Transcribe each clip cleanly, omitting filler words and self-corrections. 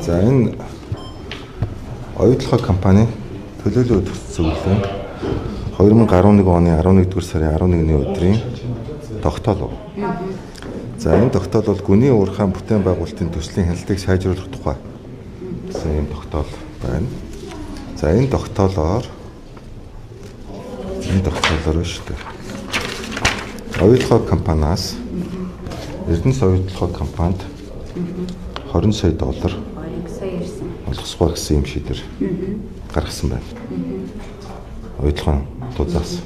За энэ Оюутлогоо компани төлөөлөл өдөрт зөвлөн 2011 оны 11-р сарын 11-ний өдрийн тогтоол. За энэ тогтоол бол гүний уурхайн бүтээн байгуулалтын төслийн хяналтыг сайжруулах тухай гэсэн ийм тогтоол байна. За энэ тогтоолоор шүү дээ. Оюутлогоо компаниас Эрдэнэс оюутлогоо компанид 20 сая доллар олгосгоо гэсэн юм шийдвэр гаргасан байна. Оюутлогын тузаас.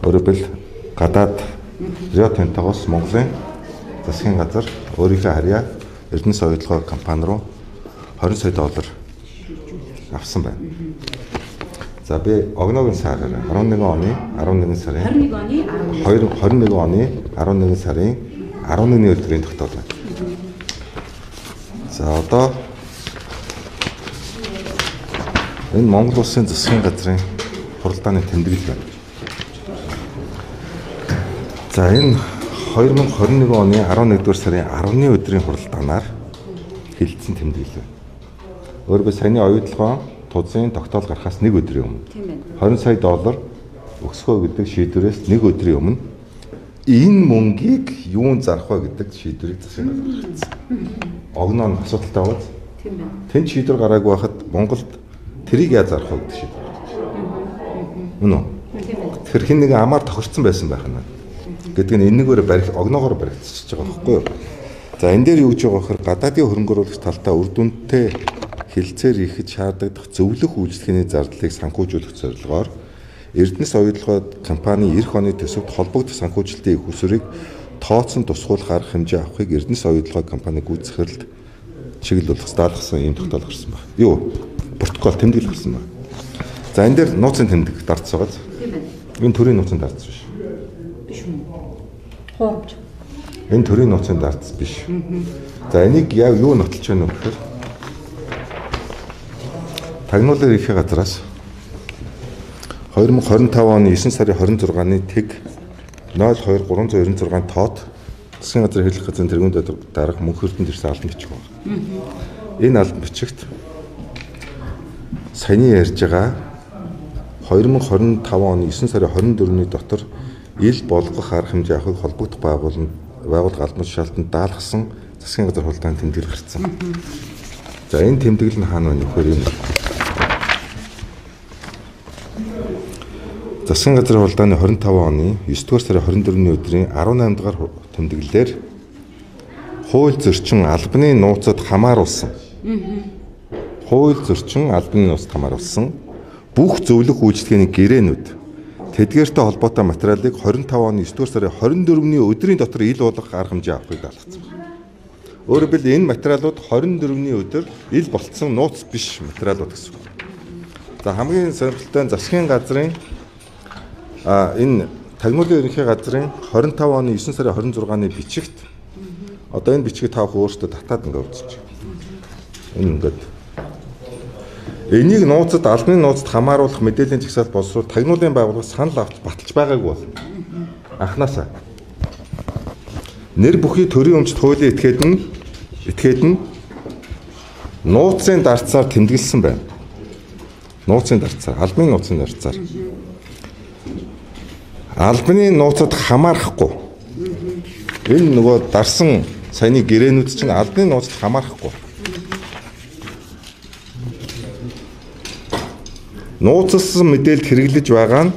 Өөрөөр хэлбэл гадаад Рио Тинтогоос Монголын засгийн газар өөрийнхөө харьяа Эрдэнэс оюутлогоо компани руу 20 сая доллар авсан байна. За би огногийн сараар 11 оны 11 сарын 21 оны 11 сарын 11-ний өдрийн тогтоол байна. За одоо энэ Монгол улсын засгийн газрын хуралдааны тэмдэглэл байна. За энэ 2021 оны 11-р сарын 10-ны өдрийн хуралдаанаар хэлэлцсэн тэмдэглэл байна. Өөрөөр саяны оюутлогоо тузын тогтоол гарахаас нэг өдрийн өмнө 20 сая доллар өгсгөө гэдэг шийдвэрээс нэг өдрийн өмнө энэ мөнгийг юун зарах вэ гэдэг шийдвэрийг засгийн газар гаргасан. Огноо нь асуудалтай байгаа. Тийм байна. Тэнд шийдвэр гараагүй байхад Монголд тэрийг яаж зарах вэ гэдэг шийдвэр гаргасан. Үнэн үү? Тэгэхээр хэн нэгэн амаар тохирцсон байсан байх нь гэдэг нь энэнгээр барих огноогоор баригдчихж байгаа байхгүй юу? За энэ дээр юу гэж байгаа гэхээр гадаадын хөрөнгө оруулагч талдаа үр дүнтэй хэлцээр ихэд шаардлагадах зөвлөх үйлчлэгээний зардлыг санхүүжүүлэх зорилгоор Эрдэнэс оюутлогоо компани эх оны төсөвт холбогдох санхүүжилтийн их усрыг тооцон тусгуулах арга хэмжээ авахыг Эрдэнэс оюутлогоо компани гүйцэтгэлд чиглэл болгох даалгасан ийм тогтоол гарсан байна. Юу? Протокол тэмдэглэл гарсан байна. За энэ дээр нууцын тэмдэг дарц байгаа. Тийм байна. Энэ төрийн нууцын дарц биш. Биш үү? Хуурамч. Энэ төрийн нууцын дарц биш. За энийг яг юу нотолж байна вэ гэхээр тагнуулын ерхий газраас 2025 оны 9 сарын 26-ны тэг 02 396 тоот засгийн газрын хэрэглэх газрын тэргүүн дарга Мөнх Эрдэнэт ирсэн албан бичиг байна. Энэ албан бичигт саяны ярьж байгаа 2025 оны 9 сарын 24-ний дотор ил болгох арга хэмжээ авахыг холбогдох байгууллага албан тушаалтанд даалгасан засгийн газар хуралдааны тэмдэглэл гарсан. За энэ тэмдэглэл нь хаана вэ гэхээр юм. Засгийн газрын хуралдааны 25 оны 9-р сарын 24-ний өдрийн 18 дугаар тэмдэглэлээр хууль зөрчин албаны нууцад хамааруулсан. Хууль зөрчин албаны нууцад хамааруулсан бүх зөвлөх үйлчлэгээний гэрээнүүд тэдгээртэй холбоотой материалыг 25 оны 9-р сарын 24-ний өдрийн дотор ил болгох арга хэмжээ авахыг даалгасан байна. Өөрөөр хэлбэл энэ материалууд 24-ний өдөр ил болцсон нууц биш материалууд гэсэн үг. За хамгийн сонирхолтой нь засгийн газрын энэ тагнуулын ерөнхий газрын 25 оны 9 сарын 26-ны бичигт одоо энэ бичгийг та бүхэн өөрсдөө татаад ингээ үзэж байна. Энэ ингээд энийг нууцад албаны нууцад хамааруулах мэдээллийн жагсаалт боловсруул тагнуулын байгууллага санал авч баталж байгаагүй бол анхнаасаа нэр бүхий төрийн өмчт хуулийн этгээд нь нууцын дарцаар тэмдэглэсэн байна. Нууцын дарцаар, албаны нууцын дарцаар. Албаны нууцад хамаарахгүй. Энэ нөгөө дарсан саяны гэрээнүүд чинь албаны нууцад хамаарахгүй. Нууцлсан мэдээлэлд хэрэглэж байгаа нь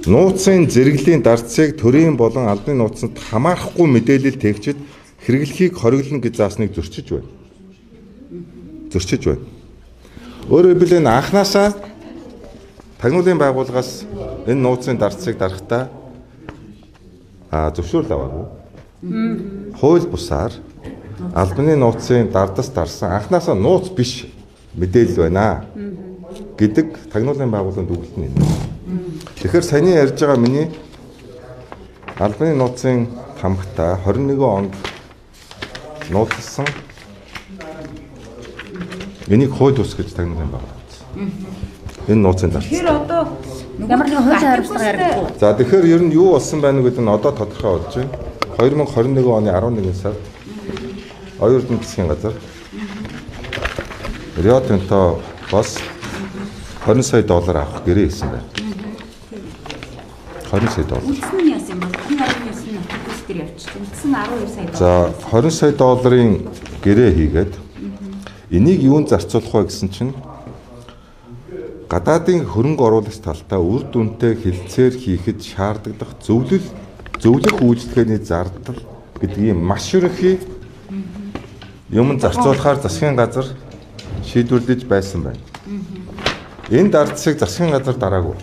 нууцын зэрэглэлийн дарцыг төрийн болон албаны нууцад хамаарахгүй мэдээлэл тэгчэд хэрэглэхийг хориглоно гэж заасныг зөрчиж байна. Зөрчиж байна. Өөрөөр хэлбэл энэ анхнаасаа тагнуулын байгууллагаас энэ нууцын дарцыг дарахдаа зөвшөөрөл аваагүй. Хууль бусаар албаны нууцын дардас дарсан анхнаасаа нууц биш мэдээлэл байна гэдэг тагнуулын байгууллагын дүгнэлт нь энэ. Тэгэхээр саяны ярьж байгаа миний албаны нууцын тамгата 21 онд нууцлсан энийг хууль бус гэж тагнуулын байгууллага үзсэн. Энэ нууцын дарц. Тэгэхээр одоо ямар нэгэн хуулийн хариуцлага яригдах уу? За тэгэхээр ер нь юу болсон байна гэдэг нь одоо тодорхой болж байна. 2021 оны 11 сард Оюун Эрдэнэ засгийн газар Рио Тинто бас 20 сая доллар авах гэрээ хийсэн байна. 20 сая доллар. Үлдсэн нь яасан юм бол 10.9 нь автобус дээр явчих. Үлдсэн нь 12 сая доллар. За 20 сая долларын гэрээ хийгээд энийг юунд зарцуулах вэ гэсэн чинь гадаадын хөрөнгө оруулагч талтай үр дүнтэй хилцээр хийхэд шаардлагадах зөвлөх үйлчилгээний зардал гэдэг ийм маш ерөнхий юм зарцуулахаар засгийн газар шийдвэрлэж байсан байна. Энэ дардсыг засгийн газар дараагүй.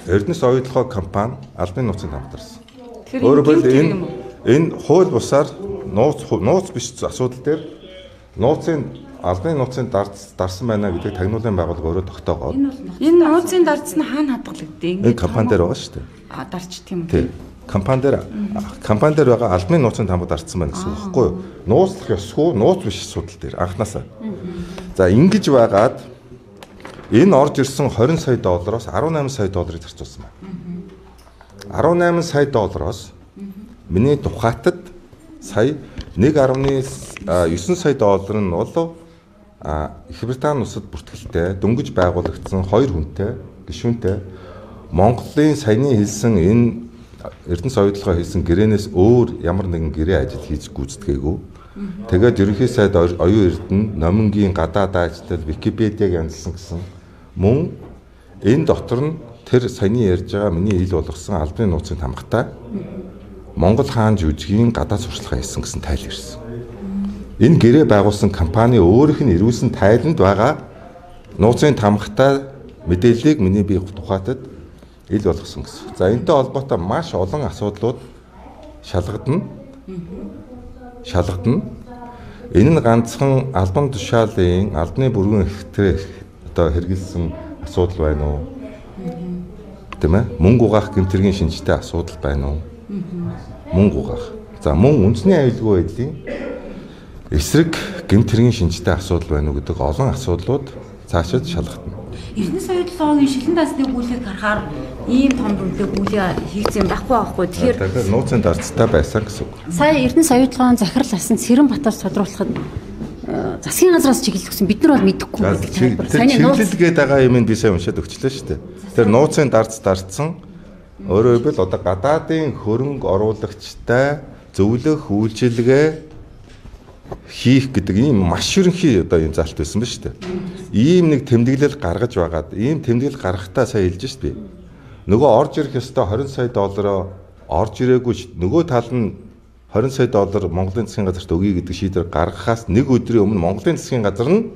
Эрдэнэс оюутлогоо компани албаны нууцыг хамтарсан. Өөрөөр хэлбэл энэ хууль бусаар нууц биш асуудал дээр нууцын албаны нууцын дарсан байна гэдэг тагнуулын байгууллага өөрөө тогтоогоод. Энэ нууцын дардс нь хаана хадгалагдیں? Энэ компани дээр байгаа шүү дээ. А дарчт юм. Тий. Компани дээр байгаа албаны нууцын тамга дарцсан байна гэсэн үг байхгүй юу? Нууцлах ёсгүй, нууц биш асуудал дээр анханасаа. За ингэж байгаад энэ орж ирсэн 20 сая доллароос 18 сая долларыг зарцуулсан байна. 18 сая доллароос миний тухайтад сая 1.9 сая доллар нь бол Их Британи улсад бүртгэлтэй дөнгөж байгуулагдсан 2 хүнтэй гишүүнтэй Монголын саяны хэлсэн энэ Эрдэнэс оюутлогоо хийсэн гэрээнээс өөр ямар нэгэн гэрээ ажил хийж гүйцэтгээгүй. Тэгээд ерөнхий сайд оюун эрдэнэ номингийн гадаад ажлал Википедиаг янзлсан гэсэн мөн энэ дотор нь тэр саяны ярьж байгаа миний ил болгосон албаны нууцын тамгатай Монгол хаан жүжигийн гадаад сурталчилгаа хийсэн гэсэн тайл ирсэн. Энэ гэрээ байгуулсан компани өөрийнх нь эрүүлсэн тайланд байгаа нууцын тамгатай мэдээллийг миний би тухайтад ил болгосон гэсэн. За энэтэй холбоотой маш олон асуудлууд шалгадна. Энэ нь ганцхан албан тушаалын албаны бүргэн эрхтээр одоо хэрэгэлсэн асуудал байна уу? Тийм ээ? Мөнгө угаах гэмтэргийн шинжтэй асуудал байна уу? Мөнгө угаах. За мөн үндэсний аюулгүй байдлын эсрэг гэмтэргийн шинжтэй асуудал байна уу гэдэг олон асуудлууд цаашид шалгагдана. Эрдэнэс оюутлогын шилэн дансны гүйлгийг харахаар ийм том дүнтэй гүйлээ хийгдсэн байхгүй байхгүй. Тэгэхээр нууцын дарцтай байсан гэсэн үг. Сая Эрдэнэс оюутлогын захирал асан Цэрэнбатаас тодруулахад засгийн газраас чиглэл өгсөн. Бид нар бол мэдэхгүй гэдэг тайлбар. Саяны нууц гээд байгаа юм би сая уншаад өгчлээ шүү дээ. Тэр нууцын дарц дарцсан. Өөрөөр хэлбэл одоо гадаадын хөрөнгө оруулагчтай зөвлөх үйлчилгээ хийх гэдэг ийм маш ерөнхий одоо юм залт байсан ба шүү дээ. Ийм нэг тэмдэглэл гаргаж байгаад ийм тэмдэглэл гаргахтаа сая хэлж шүү дээ. Нөгөө орж ирэх ёстой 20 сая доллароо орж ирээгүй нөгөө тал нь 20 сая доллар Монголын засгийн газарт өгье гэдэг шийдвэр гаргахаас нэг өдрийн өмнө Монголын засгийн газар нь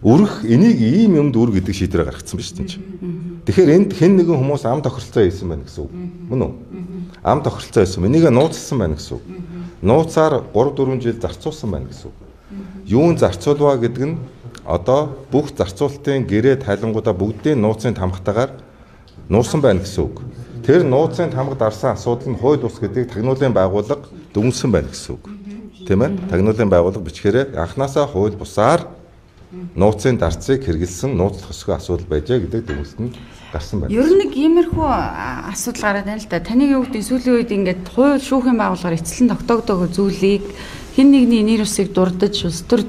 өрөх энийг ийм юмд үр гэдэг шийдвэр гаргацсан ба шүү дээ. Тэгэхээр энд хэн нэгэн хүмүүс ам тохиролцоо хийсэн байна гэсэн үг. Мөн үү? Ам тохиролцоо хийсэн. Энийг нууцлсан байна гэсэн үг. Нууцаар 3-4 жил зарцуулсан байна гэсэн үг. Юун зарцуулваа гэдэг нь одоо бүх зарцуулалтын гэрээ тайлангуудаа бүгдийн нууцын тамгатайгаар нуусан байна гэсэн үг. Тэр нууцын тамга дарсан асуудал нь хууль бус гэдгийг тагнуулын байгууллага дүгнсэн байна гэсэн үг. Тийм ээ? Тагнуулын байгууллага бичгээрээ анханасаа хууль бусаар нууцын дарцыг хэрэгэлсэн нууцлах ёсгүй асуудал байжээ гэдэг дүгнэлт нь гарсан байна. Ер нь нэг иймэрхүү асуудал гараад байна л да. Таны юу гэдэг сүүлийн үед ингээд хууль шүүхийн байгууллагаар эцэслэн тогтоогдоогүй зүйлийг хэн нэгний нэр усыг дурдж улс төр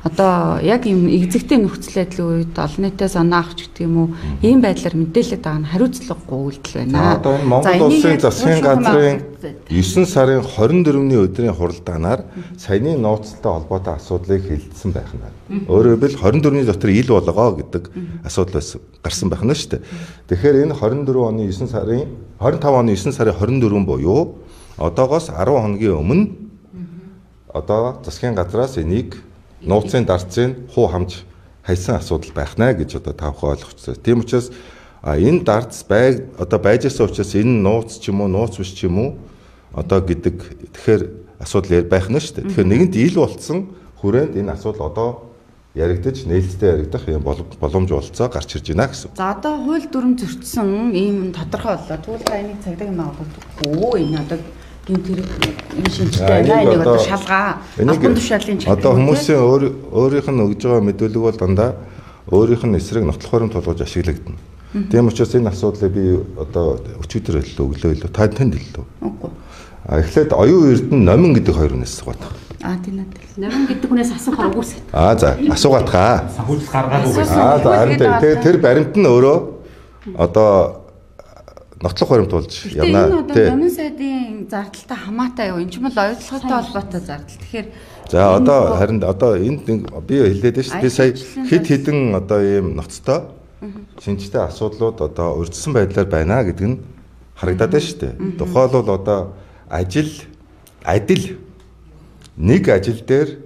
одоо яг юм эгзэгтэй нөхцөл байдлын үед олон нийтээс оноо авах ч гэдэг юм уу ийм байдлаар мэдээлээд байгаа нь хариуцлагагүй үйлдэл байна. Одоо энэ Монгол улсын засгийн газрын 9 сарын 24-ний өдрийн хуралдаанаар саяны нууцтай холбоотой асуудлыг хэлэлцсэн байх нь байна. Өөрөөр хэлбэл 24-ний дотор ил болгоо гэдэг асуудал байсан гарсан байх нь шүү дээ. Тэгэхээр энэ 24 оны 9 сарын 25 оны 9 сарын 24 буюу одоогоос 10 хоногийн өмнө одоо засгийн газраас энийг нууцын дарцыг хуу хамж хайсан асуудал байх нэ гэж одоо та бүхэн ойлгочихсон. Тийм учраас энэ дарц бай одоо байж байсан учраас энэ нууц ч юм уу нууц биш ч юм уу одоо гэдэг тэгэхээр асуудал байх нь шүү дээ. Тэгэхээр нэгэнт ил болцсон хүрээнд энэ асуудал одоо яригдаж нээлттэй яригдах юм боломж болцоо гарч ирж байна гэсэн. За одоо хууль дүрм зөрчсөн ийм тодорхой боллоо. Тэгвэл та энийг цагдаагийн байгууллагад өгөө. Энэ одоо гэмт хэрэг энэ шинжтэй байна. Энийг одоо шалгаа. Албан тушаалын чиглэл. Одоо хүмүүсийн өөрийнх нь өгж байгаа мэдүүлэг бол дандаа өөрийнх нь эсрэг нотлох баримт болгож ашиглагдана. Тийм учраас энэ асуудлыг би одоо өчигдөр хэллээ, өглөө илүү та танд хэллээ. Үгүй. Эхлээд оюун эрдэнэ номин гэдэг хоёр хүнээс суугаад. Аа тийм надад. Номин гэдэг хүнээс асуухаар үгүйсэт. Аа за асуугаатгаа. Санхүүжилт гаргаагүй гэж. Аа за харин тэгээ тэр баримт нь өөрөө одоо нотлох баримт болж явна. Энэ одоо номын сайдын зардалтай хамаатай юу? Энэ ч юм бол оюутлоготой холбоотой зардал. Тэгэхээр за одоо харин одоо энд би хэлээд байна шүү. Би сая хэд хэдэн одоо ийм ноцтой шинжтэй асуудлууд одоо урьдчилсан байдлаар байна гэдэг нь харагдаад байна шүү дээ. Тухайлбал одоо ажил адил нэг ажил дээр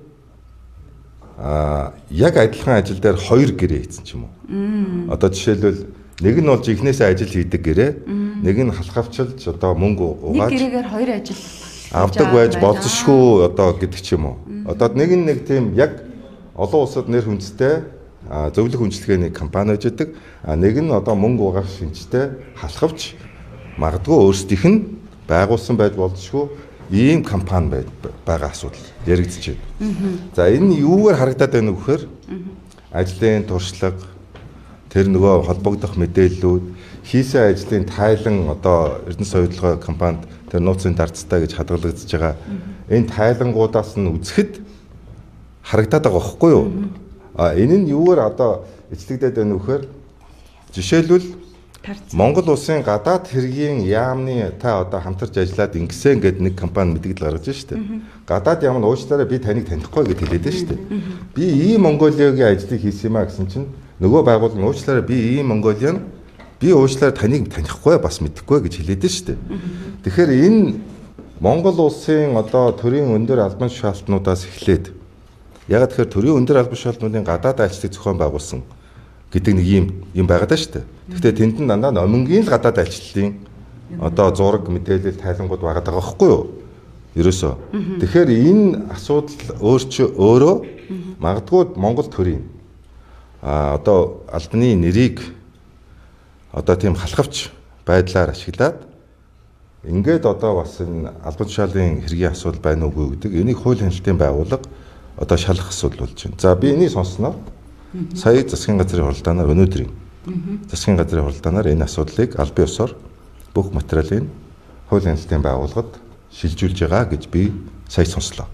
яг адилхан ажил дээр хоёр гэрээ хийсэн ч юм уу. Одоо жишээлбэл нэг нь бол жинхнээсээ ажил хийдэг гэрээ, нэг нь халахавчилж одоо мөнгө угааж нэг гэрээгээр хоёр ажил авдаг байж болзошгүй одоо гэдэг ч юм уу. Одоо нэг нь нэг тийм яг олон улсад нэр хүндтэй зөвлөх үйлчилгээний компани байж байдаг. Нэг нь одоо мөнгө угаах шинжтэй халахавч магадгүй өөрсдийнх нь байгуулсан байж болзошгүй ийм компани байгаа асуудал яригдж байна. За энэ юугаар харагдаад байна вэ гэхээр ажлын туршлага, тэр нөгөө холбогдох мэдээллүүд, хийсэн ажлын тайлан одоо Эрдэнэ соёлгоо компанид тэр нууцын дарцтай гэж хадгалагдаж байгаа энэ тайлангуудаас нь үзэхэд харагдаад байгаа байхгүй юу? А энэ нь юугаар одоо эцлэгдээд байна вэ гэхээр жишээлбэл Монгол улсын гадаад хэргийн яамны та одоо хамтарч ажиллаад ингэсэн гэд нэг компани мэдээлэл гаргаж штэ. Гадаад яам нь уучлаарай би таныг танихгүй гэд хэлээд штэ. Би ийм Монголиагийн ажлыг хийсэн юм а гэсэн чинь нөгөө байгууллага нь уучлаарай би ийм Монголиан би уучлаарай таныг танихгүй бас мэдэхгүй гэж хэлээд штэ. Тэгэхээр энэ Монгол улсын одоо төрийн өндөр албан тушаалтнуудаас эхлээд яг тэгэхээр төрийн өндөр албан тушаалтнуудын гадаад айлчлалыг зохион байгуулсан гэдэг нэг юм байгаад шүү дээ. Гэхдээ тэнд нь дандаа номингийн л гадаад айлчлалын одоо зураг мэдээлэл тайлангууд байгаад байгаа байхгүй юу? Ерөөсөө. Тэгэхээр энэ асуудал өөрөө магадгүй Монгол төрийн одоо албаны нэрийг одоо тийм халахавч байдлаар ашиглаад ингээд одоо бас энэ албан тушаалын хэргийн асуудал байна уугүй гэдэг энийг хууль хяналтын байгууллага одоо шалгах асуудал болж байна. За би энийг сонсноо. Сая засгийн газрын хуралдаанаар өнөөдрийн засгийн газрын хуралдаанаар энэ асуудлыг албан ёсоор бүх материалыг хууль хяналтын байгууллагад шилжүүлж байгаа гэж би сая сонслоо.